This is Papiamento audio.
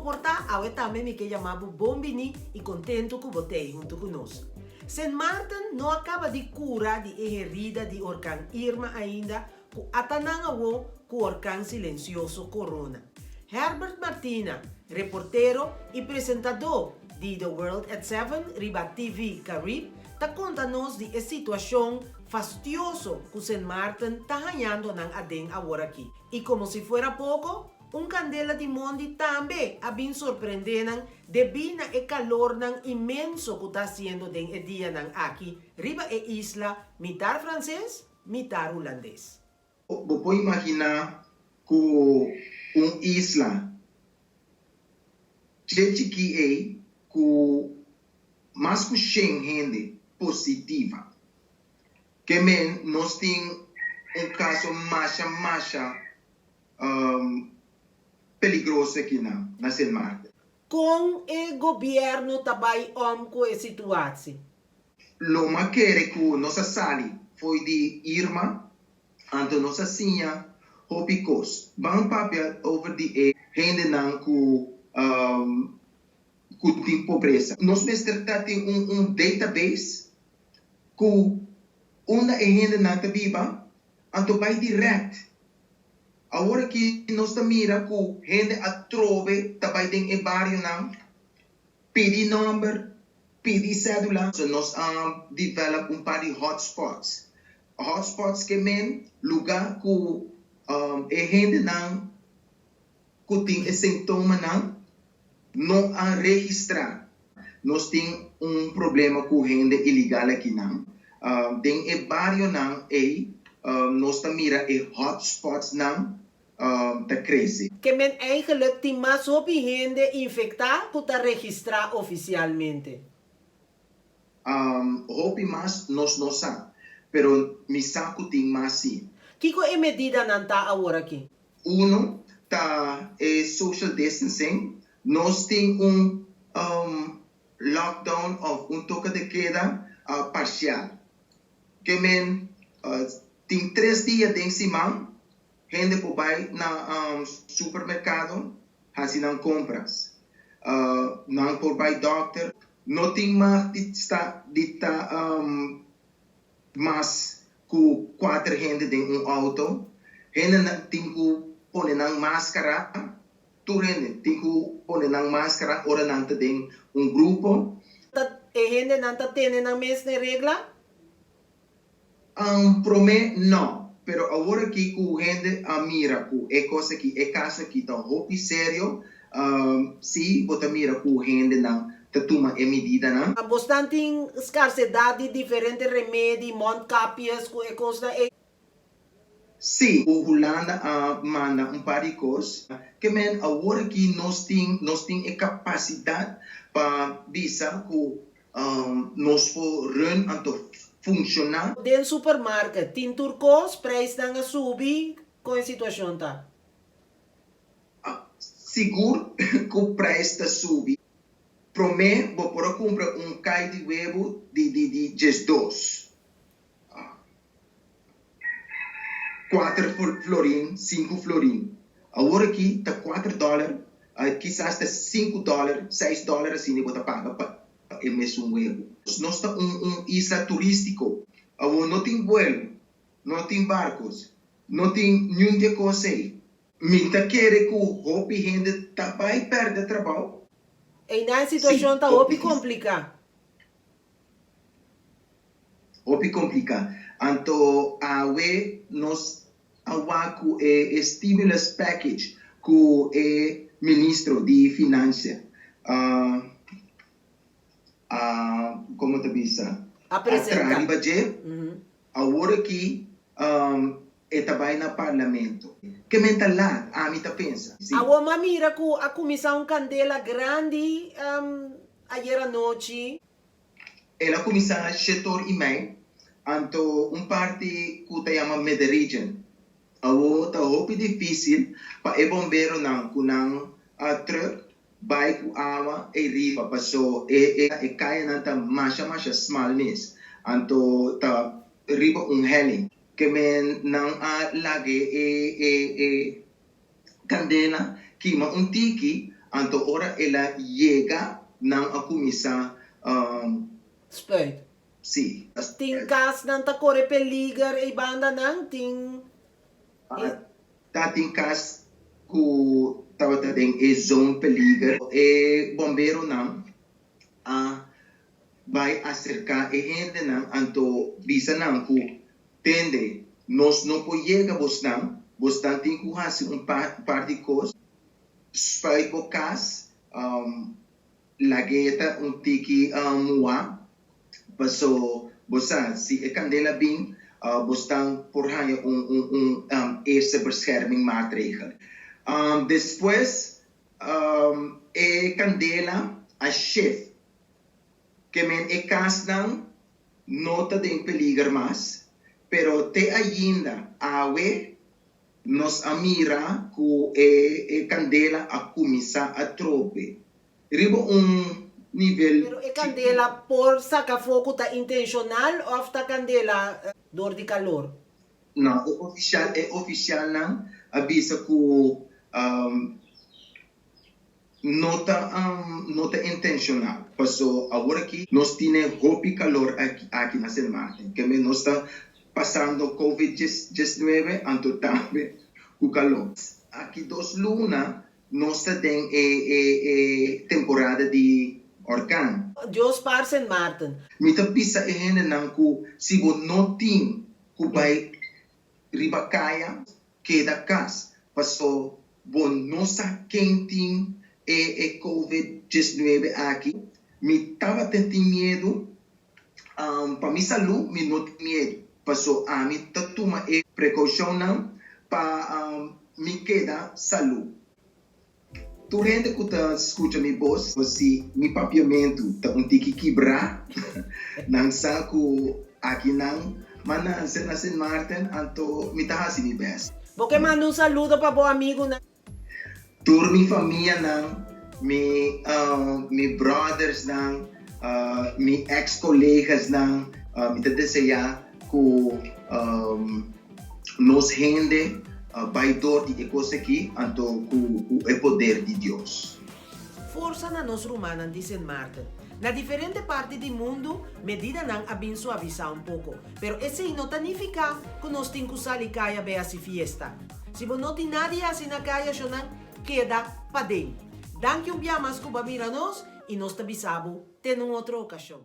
por ta, awe tambe mi ke yama bo bon bini i kontentu ku bo t'ei huntu ku nos. Sint Maarten no a kaba di kura di e herida di orkan Irma ainda ku ata nan awo ku orkan silensioso Corona. Herbert Martina, reportero i presentadó di The World at Seven riba TV Carib, ta konta nos di e situashon fastioso ku Sint Maarten ta hañando nan aden aworakí. I komo si fuera poko, un kandela di mondi tambe a bin sorprendé nan debí na e kalornan inmenso ku ta hasiendo den e dianan aki riba e isla mitar franses, mitar hulandes. Bo por imaginá ku un isla dje chikí ei ku mas ku shen hende positiva. Ke men nos tin un kaso masha masha peligroso aki na Sint Maarten. Kon e gobièrnu ta bai om ku e situatie? Lo m'a kere ku nos a sali fo'i di Irma, anto nos a siña hopi kos. Ban papia over di e hendenan ku ku tin pobresa. Nos mester ta tin un un database ku unda e hendenan ta biba, anto bai dirèkt. Awor aki nos ta mira ku hende atrobe ta bai den e barionan, pidi nòmber, pidi cédula. So nos a develop un par di hotspots. Hotspots ke men luga ku e hendenan ku tin e sintomanan no a registra. Nos tin un problema ku hende ilegal akinan. Den e barionan ei nos ta mira e hotspotsnan ta krese. Ke men eigenlijk tin mas hopi hende infektá ku ta registrá ofisialmente. Hopi mas nos no sa, pero mi sa ku tin mas si. Kiko e medidanan ta aworakí? Uno ta e social distancing, nos tin un lockdown of un toke de keda parcial. Ke men tin tres dia den siman hende por bai na supermercado haci nan compras, nan por bai dokter, no tin mag di sta di ta Mas ku kuater hende den un outo. Hendenan tin ku pone nan máskara. Tur hende tin ku pone nan máskara ora nan ta den un grupo. Ta e hendenan ta tene nan mes n'e regla? Promé no, pero awor aki ku hende a mira ku e kos aki, e kaso aki ta hopi serio, Sí, bo ta mira ku hendenan ta tuma e medidanan. Bosnan tin skarsedat di diferente remedi, mondkapjes, ku e kosnan ei? Sí, Hulanda a manda un par di kos. Ke men awor aki nos tin nos tin e kapasidat pa bisa ku nos por run anto funshoná. Den supermarket tin tur kos, prijsnan a subi, kon e situashon ta? Sigur ku prijs ta subi. Promé bo por a kumpra un kai di webu di di di 12. Kuater florin, sinku florin. Awor aki ta kuater dòler, kisas ta sinku dòler, seis dòler asina bo ta paga pa e mesun webu. Nos ta un un isla turístiko. Awor no tin buelo, no tin barkos, no tin niun di e kos ei. Mi ta kere ku hopi hende ta bai pèrdè trabou. Einan e situashon ta hopi kompliká. Hopi kompliká. Anto awe nos a wak ku e stimulus package ku e ministro di finansia a komo ta bisa A a traha presentá. riba dje. Awor aki e ta bai na parlamento. Ke men ta laat, ami ta pensa. Si. Awor m'a mira ku a kuminsá un kandela grandi ayer anochi. El a kuminsá shetor i mei, anto un parti ku ta yama Middenregion. Awor ta hopi difísil pa e bomberonan ku nan trùk Bai ku awa ei riba paso e e kayanan ta masha masha smal mes anto ta riba un helling ke men nan a laga e e e kandela kima un tiki. Anto ora el a yega nan a kuminsá Spuit. Sí. Tin kasnan ta kore peliger ei bandanan tin e. Ta tin kas ku tabata den e zone peliger. E bomberonan a bai aserká e hendenan anto bisa nan ku, Tende, nos no por yega bosnan, bosnan tin ku hasi un par di kos, spuit bo kas, Lag'é ta un tiki muá, paso bo sa si e kandela bin, bosnan por haña un un eerste bescherming maatregel. Despues e kandela a shift, ke men e kasnan no ta den peliger mas, pero te ainda awe Nos a mira ku e kandela a kuminsá atrobe riba un nivel Pero e chikitu. kandela por saka afó ku ta intenshonal òf ta kandela dor di kalor? No, e ofisial e ofisialnan a bisa ku no ta no ta intenshonal paso awor aki nos tine hopi kalor aki na Sint Maarten kende nos ta pasando covid 19 anto tambe ku kalor. Aki dos luna nos ta den e e e temporada di orkan. Dios par Sint Maarten. Mi ta bisa e hendenan ku si bo no tin ku bai riba kaya keda kas paso bo no sa ken tin e e covid 19 aki mi tabata tin miedu pa mi salu mi no tin miedu paso ami ta tuma e prekoushonnan pa mi keda salu. Tur hende ku ta skucha mi bos, si mi papiamentu ta un tiki kibrá, nan sa ku aki nan m'a nanse na Sint Maarten, anto mi ta hasi mi bèst. Bo ke manda un saludo pa bo amigunan? Tur mi famianan, mi mi brothersnan, mi ex kolegasnan, mi ta deseá ku Nos hende bai dor di e kos aki, anto ku e poder di Dios. Forsa na nos rumannan di Sint Maarten. Na diferente parti di mundu, medidanan a bin suavisá un poko, pero esei no ta nifiká ku nos tin ku sali kaya bai hasi fiesta. Si bo no tin nada di hasi na kaya, shonnan, keda paden. Danki un bia mas ku bo a mira nos i nos ta bisa bo te na un otro okashon.